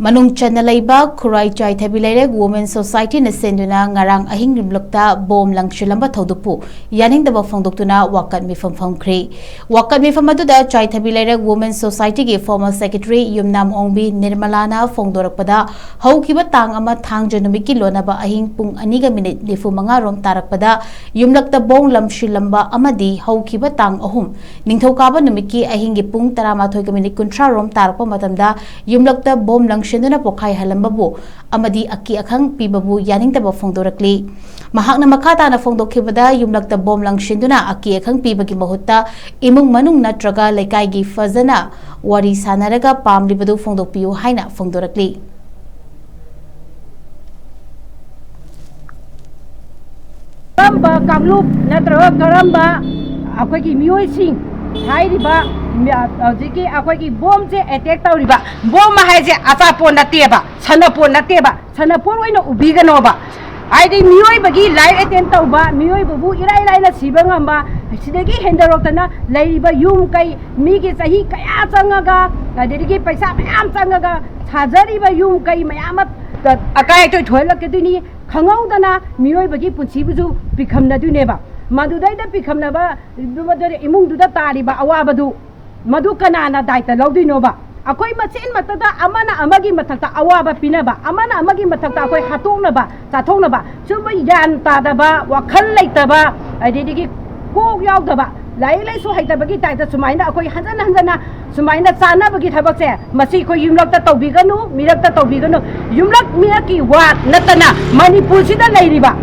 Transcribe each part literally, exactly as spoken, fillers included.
ꯃꯅꯨꯡ ꯆꯟꯅ ꯂꯩꯕ ꯈꯨꯔꯥꯏ ꯆꯥꯏꯊꯕꯤ ꯂꯩꯔꯛ Women Societyꯅ ꯁꯤꯟꯗꯨꯅ ꯉꯔꯥꯡ ꯑꯍꯤꯡ ꯌꯨꯝꯂꯛꯇ ꯕꯣꯝ ꯂꯪꯁꯤꯜꯂꯝꯕ ꯊꯧꯗꯣꯛꯄꯨ ꯌꯥꯅꯤꯡꯗꯕ ꯐꯣꯡꯗꯣꯛꯇꯨꯅ ꯋꯥꯀꯠ ꯃꯤꯐꯝ ꯐꯝꯈ꯭ꯔꯦ꯫ ꯋꯥꯀꯠ ꯃꯤꯐꯝ ꯑꯗꯨꯗ ꯆꯥꯏꯊꯕꯤ ꯂꯩꯔꯛ Women Societyꯒꯤ former secretary ꯌꯨꯝꯅꯥꯝ ꯑꯣꯡꯕꯤ ꯅꯤꯔꯃꯂꯥꯅ ꯐꯣꯡꯗꯣꯔꯛꯄꯗ, ꯍꯧꯈꯤꯕ ꯇꯥꯡ ꯑꯃ ꯊꯥꯡꯖ ꯅꯨꯃꯤꯠꯀꯤ ꯂꯣꯟꯅꯕ ꯑꯍꯤꯡ ꯄꯨꯡ ꯑꯅꯤꯒ ꯃꯤꯅꯤꯠ ꯅꯤꯐꯨ ꯃꯉꯥ ꯔꯣꯝ ꯇꯥꯔꯛꯄꯗ ꯌꯨꯝꯂꯛꯇ ꯕꯣꯝ ꯂꯪꯁꯤꯜꯂꯝꯕ ꯑꯃꯗꯤ ꯍꯧꯈꯤꯕ ꯇꯥꯡ ꯑꯍꯨꯝ ꯅꯤꯡꯊꯧꯀꯥꯕ ꯅꯨꯃꯤꯠꯀꯤ ꯑꯍꯤꯡꯒꯤ ꯄꯨꯡ ꯇꯔꯥꯃꯥꯊꯣꯏꯒ ꯃꯤꯅꯤꯠ ꯀꯨꯟꯊ꯭ꯔꯥ ꯔꯣꯝ ꯇꯥꯔꯛꯄ ꯃꯇꯝꯗ ꯌꯨꯝꯂꯛꯇ ꯕꯣꯝ ꯂꯪꯁꯤꯟꯗꯨꯅ ꯄꯣꯈꯥꯏꯍꯜꯂꯝꯕꯕꯨ ꯑꯃꯗꯤ ꯑꯀꯤ ꯑꯈꯪ ꯄꯤꯕꯕꯨ ꯌꯥꯅꯤꯡꯗꯕ ꯐꯣꯡꯗꯣꯔꯛꯂꯤ꯫ ꯃꯍꯥꯛꯅ ꯃꯈꯥ ꯇꯥꯅ ꯐꯣꯡꯗꯣꯛꯈꯤꯕꯗ, ꯌꯨꯝꯂꯛꯇ ꯕꯣꯝ ꯂꯪꯁꯤꯟꯗꯨꯅ ꯑꯀꯤ ꯑꯈꯪ ꯄꯤꯕꯒꯤ ꯃꯍꯨꯠꯇ ꯏꯃꯨꯡ ꯃꯅꯨꯡ ꯅꯠꯇ꯭ꯔꯒ ꯂꯩꯀꯥꯏꯒꯤ ꯐꯖꯅ ꯋꯥꯔꯤ ꯁꯥꯟꯅꯔꯒ ꯄꯥꯝꯂꯤꯕꯗꯨ ꯐꯣꯡꯗꯣꯛꯄꯤꯌꯨ ꯍꯥꯏꯅ ꯐꯣꯡꯗꯣꯔꯛꯂꯤ꯫ ꯀꯔꯝꯕ ꯀꯥꯡꯂꯨꯞ ꯅꯠꯇ꯭ꯔꯒ ꯀꯔꯝꯕ ꯑꯩꯈꯣꯏꯒꯤ ꯃꯤꯑꯣꯏꯁꯤꯡ ꯍꯥꯏꯔꯤꯕ ꯃꯤ-, ꯍꯧꯖꯤꯛꯀꯤ ꯑꯩꯈꯣꯏꯒꯤ ꯕꯣꯝꯁꯦ ꯑꯦꯇꯦꯛ ꯇꯧꯔꯤꯕ? ꯕꯣꯝ ꯍꯥꯏꯁꯦ ꯑꯆꯥꯄꯣꯠ ꯅꯠꯇꯦꯕ, ꯁꯥꯟꯅꯄꯣꯠ ꯅꯠꯇꯦꯕ, ꯁꯥꯟꯅꯄꯣꯠ ꯑꯣꯏꯅ ꯎꯕꯤꯒꯅꯣꯕ꯫ ꯍꯥꯏꯗꯤ ꯃꯤꯑꯣꯏꯕꯒꯤ ꯂꯥꯏꯐ ꯑꯦꯇꯦꯝ ꯇꯧꯕ, ꯃꯤꯑꯣꯏꯕꯕꯨ ꯏꯔꯥꯏ ꯂꯥꯏꯅ ꯁꯤꯕ ꯉꯝꯕ, ꯁꯤꯗꯒꯤ ꯍꯦꯟꯗꯣꯔꯛꯇꯅ ꯂꯩꯔꯤꯕ ꯌꯨꯝ ꯀꯩ, ꯃꯤꯒꯤ ꯆꯍꯤ ꯀꯌꯥ ꯆꯪꯉꯒ, ꯑꯗꯨꯗꯒꯤ ꯄꯩꯁꯥ ꯃꯌꯥꯝ ꯆꯪꯉꯒ ꯁꯥꯖꯔꯤꯕ ꯌꯨꯝ ꯀꯩ ꯃꯌꯥꯝ ꯑꯃ ꯑꯀꯥꯏ ꯑꯇꯣꯏ ꯊꯣꯛꯍꯜꯂꯛꯀꯗꯣꯏꯅꯤ꯫ ꯈꯪꯍꯧꯗꯅ ꯃꯤꯑꯣꯏꯕꯒꯤ ꯄꯨꯟꯁꯤꯕꯨꯁꯨ ꯄꯤꯈꯝꯅꯗꯣꯏꯅꯦꯕ꯫ ꯃꯗꯨꯗꯩꯗ ꯄꯤꯈꯝꯅꯕ ꯏꯃꯨꯡꯗꯨꯗ ꯇꯥꯔꯤꯕ ꯑꯋꯥꯕꯗꯨ, ꯃꯗꯨ ꯀꯅꯥꯅ ꯗꯥꯏꯇ ꯂꯧꯗꯣꯏꯅꯣꯕ? ꯑꯩꯈꯣꯏ ꯃꯁꯦꯟ ꯃꯛꯇꯗ ꯑꯃꯅ ꯑꯃꯒꯤ ꯃꯊꯛꯇ ꯑꯋꯥꯕ ꯄꯤꯅꯕ, ꯑꯃꯅ ꯑꯃꯒꯤ ꯃꯊꯛꯇ ꯑꯩꯈꯣꯏ ꯍꯥꯠꯇꯣꯛꯅꯕ, ꯆꯥꯊꯣꯛꯅꯕ, ꯁꯨꯝꯕ ꯒ꯭ꯌꯥꯟ ꯇꯥꯗꯕ, ꯋꯥꯈꯜ ꯂꯩꯇꯕ, ꯑꯗꯨꯗꯒꯤ ꯀꯣꯛ ꯌꯥꯎꯗꯕ, ꯂꯥꯏꯔꯤꯛ ꯂꯥꯏꯁꯨ ꯍꯩꯇꯕꯒꯤ ꯇꯥꯏꯞꯇ ꯁꯨꯃꯥꯏꯅ ꯑꯩꯈꯣꯏ ꯍꯟꯖꯟ ꯍꯟꯖꯟꯅ ꯁꯨꯃꯥꯏꯅ ꯆꯥꯅꯕꯒꯤ ꯊꯕꯛꯁꯦ, ꯃꯁꯤ ꯑꯩꯈꯣꯏ ꯌꯨꯝꯂꯛꯇ ꯇꯧꯕꯤꯒꯅꯨ, ꯃꯤꯔꯛꯇ ꯇꯧꯕꯤꯒꯅꯨ꯫ ꯌꯨꯝꯂꯛ ꯃꯤꯔꯛꯀꯤ ꯋꯥ ꯅꯠꯇꯅ ꯃꯅꯤꯄꯨꯔꯁꯤꯗ ꯂꯩꯔꯤꯕ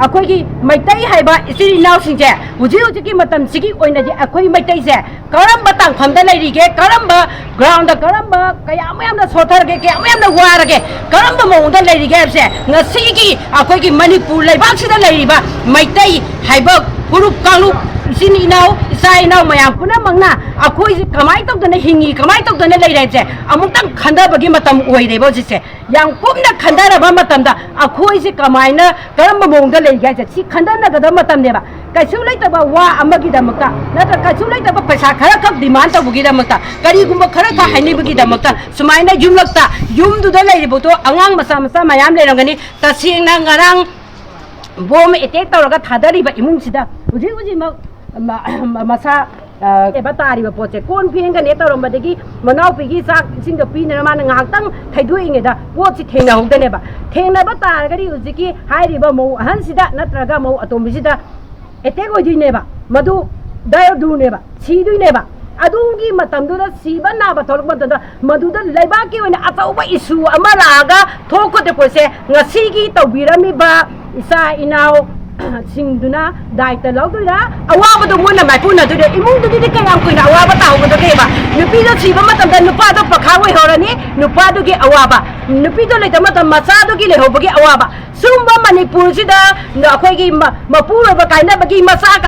ꯑꯩꯈꯣꯏꯒꯤ ꯃꯩꯇꯩ ꯍꯥꯏꯕ ꯏꯆꯤꯜ ꯏꯅꯥꯎꯁꯤꯡꯁꯦ, ꯍꯧꯖꯤꯛ ꯍꯧꯖꯤꯛꯀꯤ ꯃꯇꯝꯁꯤꯒꯤ ꯑꯣꯏꯅꯗꯤ ꯑꯩꯈꯣꯏ ꯃꯩꯇꯩꯁꯦ ꯀꯔꯝꯕ ꯇꯥꯡꯐꯝꯗ ꯂꯩꯔꯤꯒꯦ, ꯀꯔꯝꯕ ꯒ꯭ꯔꯥꯎꯟꯗ, ꯀꯔꯝꯕ ꯀꯌꯥꯃꯨꯛ ꯌꯥꯝꯅ ꯁꯣꯊꯔꯒꯦ, ꯀꯌꯥꯃꯨꯛ ꯌꯥꯝꯅ ꯋꯥꯔꯒꯦ, ꯀꯔꯝꯕ ꯃꯑꯣꯡꯗ ꯂꯩꯔꯤꯒꯦ ꯍꯥꯏꯕꯁꯦ ꯉꯁꯤꯒꯤ ꯑꯩꯈꯣꯏꯒꯤ ꯃꯅꯤꯄꯨꯔ ꯂꯩꯕꯥꯛꯁꯤꯗ ꯂꯩꯔꯤꯕ ꯃꯩꯇꯩ ꯍꯥꯏꯕ ꯐꯨꯔꯨꯞ ꯀꯥꯡꯂꯨꯞ ꯏꯆꯤꯟ ꯏꯅꯥꯎ, ꯏꯆꯥ ꯏꯅꯥꯎ ꯃꯌꯥꯝ ꯄꯨꯝꯅꯃꯛꯅ ꯑꯩꯈꯣꯏꯁꯦ ꯀꯃꯥꯏꯅ ꯇꯧꯗꯅ ꯍꯤꯡꯉꯤ, ꯀꯃꯥꯏꯅ ꯇꯧꯗꯅ ꯂꯩꯔꯦ ꯍꯥꯏꯕꯁꯦ ꯑꯃꯨꯛꯇꯪ ꯈꯟꯊꯕꯒꯤ ꯃꯇꯝ ꯑꯣꯏꯔꯦꯕ ꯍꯧꯖꯤꯛꯁꯦ꯫ ꯌꯥꯝ ꯀꯨꯞꯅ ꯈꯟꯊꯔꯕ ꯃꯇꯝꯗ ꯑꯩꯈꯣꯏꯁꯦ ꯀꯃꯥꯏꯅ, ꯀꯔꯝꯕ ꯃꯑꯣꯡꯗ ꯂꯩꯒꯦ ꯍꯥꯏꯁꯦ ꯁꯤ ꯈꯟꯊꯅꯒꯗꯕ ꯃꯇꯝꯅꯦꯕ꯫ ꯀꯩꯁꯨ ꯂꯩꯇꯕ ꯋꯥ ꯑꯃꯒꯤꯗꯃꯛꯇ ꯅꯠꯇ꯭ꯔꯒ ꯀꯩꯁꯨ ꯂꯩꯇꯕ ꯄꯩꯁꯥ ꯈꯔ ꯈꯛ demand ꯇꯧꯕꯒꯤꯗꯃꯛꯇ, ꯀꯔꯤꯒꯨꯝꯕ ꯈꯔ ꯈꯛ ꯍꯥꯏꯅꯤꯡꯕꯒꯤꯗꯃꯛꯇ ꯁꯨꯃꯥꯏꯅ ꯌꯨꯝꯂꯛꯇ, ꯌꯨꯝꯗꯨꯗ ꯂꯩꯔꯤꯕꯗꯣ ꯑꯉꯥꯡ ꯃꯆꯥ ꯃꯆꯥ ꯃꯌꯥꯝ ꯂꯩꯔꯝꯒꯅꯤ꯫ ꯇꯁꯦꯡꯅ ꯉꯔꯥꯡ bomb attack ꯇꯧꯔꯒ ꯊꯥꯗꯔꯤꯕ ꯏꯃꯨꯡꯁꯤꯗ ꯍꯧꯖꯤꯛ ꯍꯧꯖꯤꯛꯃꯛ ꯃ-, ꯃꯁꯥ, ꯑ, ꯀꯩꯕ ꯇꯥꯔꯤꯕ ꯄꯣꯠꯁꯦ, ꯀꯣꯟ ꯐꯦꯡꯒꯅꯦ ꯇꯧꯔꯝꯕꯗꯒꯤ ꯃꯅꯥꯎꯄꯤꯒꯤ ꯆꯥꯛ ꯏꯁꯤꯡꯗꯣ ꯄꯤꯅꯔ ꯃꯥꯅ ꯉꯥꯏꯍꯥꯛꯇꯪ ꯊꯩꯗꯣꯛꯏꯉꯩꯗ ꯄꯣꯠꯁꯤ ꯊꯦꯡꯅꯍꯧꯗꯅꯦꯕ꯫ ꯊꯦꯡꯅꯕ ꯇꯥꯔꯒꯗꯤ ꯍꯧꯖꯤꯛꯀꯤ ꯍꯥꯏꯔꯤꯕ ꯃꯧ ꯑꯍꯟꯁꯤꯗ ꯅꯠꯇ꯭ꯔꯒ ꯃꯧ ꯑꯇꯣꯝꯕꯤꯁꯤꯗ attack ꯑꯣꯏꯗꯣꯏꯅꯦꯕ, ꯃꯗꯨ ꯗꯥꯏꯔꯗꯨꯅꯦꯕ, ꯁꯤꯗꯣꯏꯅꯦꯕ꯫ ꯑꯗꯨꯒꯤ ꯃꯇꯝꯗꯨꯗ ꯁꯤꯕ ꯅꯥꯕ ꯊꯣꯛꯂꯛꯄ ꯃꯇꯝꯗ ꯃꯗꯨꯗ ꯂꯩꯕꯥꯛꯀꯤ ꯑꯣꯏꯅ ꯑꯆꯧꯕ issue ꯑꯃ ꯂꯥꯛꯑꯒ ꯊꯣꯛꯀꯗꯧꯕꯁꯦ ꯉꯁꯤꯒꯤ ꯇꯧꯕꯤꯔꯝꯃꯤꯕ ꯏꯆꯥ ꯏꯅꯥꯎ ꯁꯤꯡꯗꯨꯅ ꯗꯥꯏꯇ ꯂꯧꯗꯣꯏꯔꯥ? ꯑꯋꯥꯕꯗꯣ ꯃꯣꯏꯅ ꯃꯥꯏꯄꯨꯅꯗꯣꯏꯔꯥ? ꯏꯃꯨꯡꯗꯨꯒꯤꯗꯤ ꯀꯌꯥꯝ ꯀꯨꯏꯅ ꯑꯋꯥꯕ ꯇꯥꯍꯧꯒꯗꯒꯦꯕ? ꯅꯨꯄꯤꯗꯣ ꯁꯤꯕ ꯃꯇꯝꯗ ꯅꯨꯄꯥꯗꯣ ꯄꯈꯥ ꯑꯣꯏꯍꯧꯔꯅꯤ, ꯅꯨꯄꯥꯗꯨꯒꯤ ꯑꯋꯥꯕ, ꯅꯨꯄꯤꯗꯣ ꯂꯩꯇꯕ ꯃꯇꯝꯗ ꯃꯆꯥꯗꯨꯒꯤ ꯂꯩꯍꯧꯕꯒꯤ ꯑꯋꯥꯕ꯫ ꯁꯨꯝꯕ ꯃꯅꯤꯄꯨꯔꯁꯤꯗ ꯑꯩꯈꯣꯏꯒꯤ ꯃ-, ꯃꯄꯨꯔꯣꯏꯕ ꯀꯥꯏꯅꯕꯒꯤ ꯃꯆꯥ